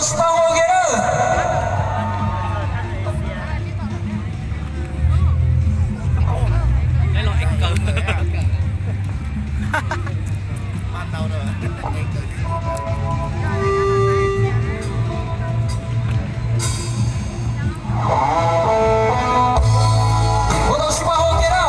Sib pab hu ua ke na. Ua tau sib pab hu ua ke na.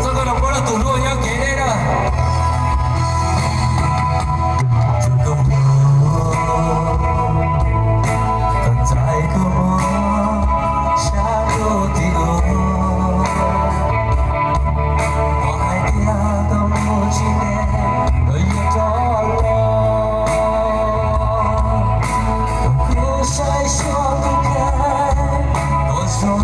Txoj koj los puab los tus hlub nyob kev deb na. Koj ntxais kuv mus sab ntuj tim ub, koj hais tias koj mus tsis ntev koj yuav rov los. Koj kuj saib xyuas kuv kheej koj zoo,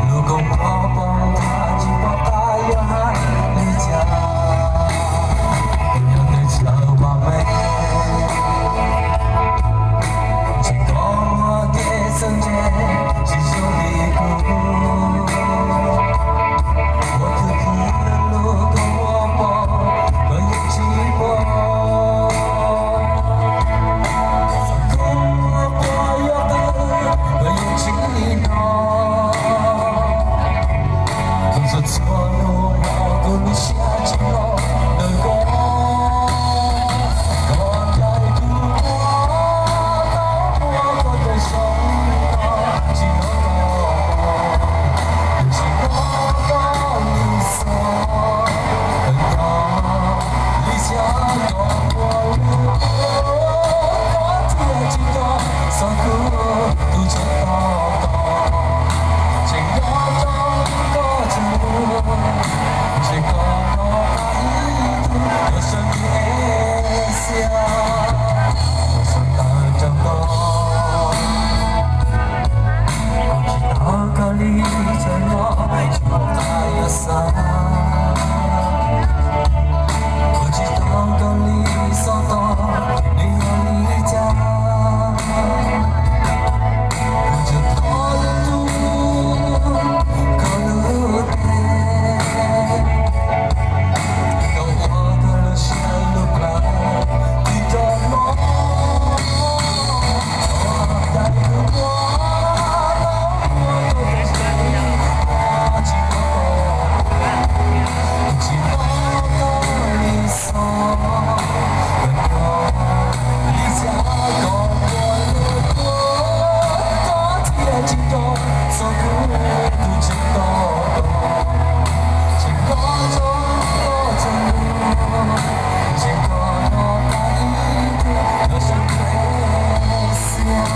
lub kua muag poob nthav tsis pom qab yuav hais li cas. Yog tej chaw vam meej ntshe koj muaj kev txawj ntse tsis zoo li kuv. Ua khwv khwv lub kua muag poob koj yeej tsis pom. Txog koj muaj quas yuav qw koj yeej tsis hnov. Txhua txhua hnub no kuv lub siab tsis los ntawm koj. Koj ncaim kuv mus tau muaj koj tej zoo no, tsis hnov koj, tsis hnov koj li xwb. Koj nco li cas koj ua lub kua koj thiaj tsis nco txog kuv tus tseem tos koj. Tseem nyob rau koj tseem ua, ntshe koj hnov qab ib tug yuav sawv ntsug es xiab, ua xov tawm rau koj. Kuv tsis tau koj li tseem nyob tsis pom qab yuav xav, kuv tsis tau koj li xov tooj nws yog li cas. Kuv tseem thov lub ntuj koj lub npe, koj ua koj lub siab lub plawv tig rau no. Koj ncaim kuv mus tau muaj koj tej zoo no, tsis hnov koj, tsis hnov koj li xwb. Koj nco li cas koj ua lub kua koj thiaj tsis nco txog kuv tus tseem tos koj. Tseem nco txog koj tseem ua, ntshe koj hnov qab ib tug yuav sawv ntsug es xiab.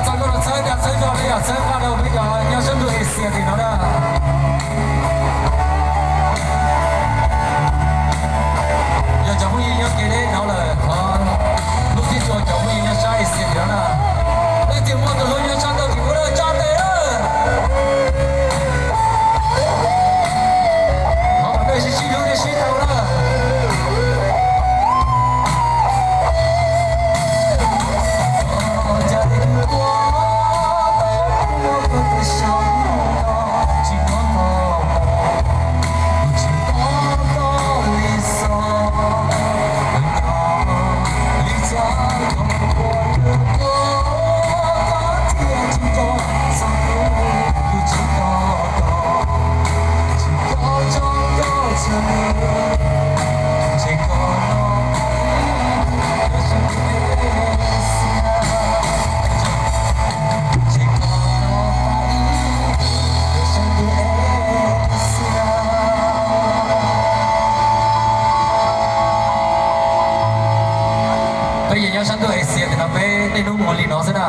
Txoj koj los txhawb dag txhawb zog li yog txhawb nqa rau peb cov nyob sab ntuj Asia tim no na. Yog cov phooj ywg nyob kev deb hnov lawm, thov lub siab xyuas cov phooj ywg nyob sab Asia tim no na. Leej twg muaj tus hlub nyob sab ntuj tim ub na tsa tes na. Thov kom nej sib sib hlub thiab sib tau na. Peb yog nyob sab ntuj Asia tim no peb niaj hnub mus li no xwb na.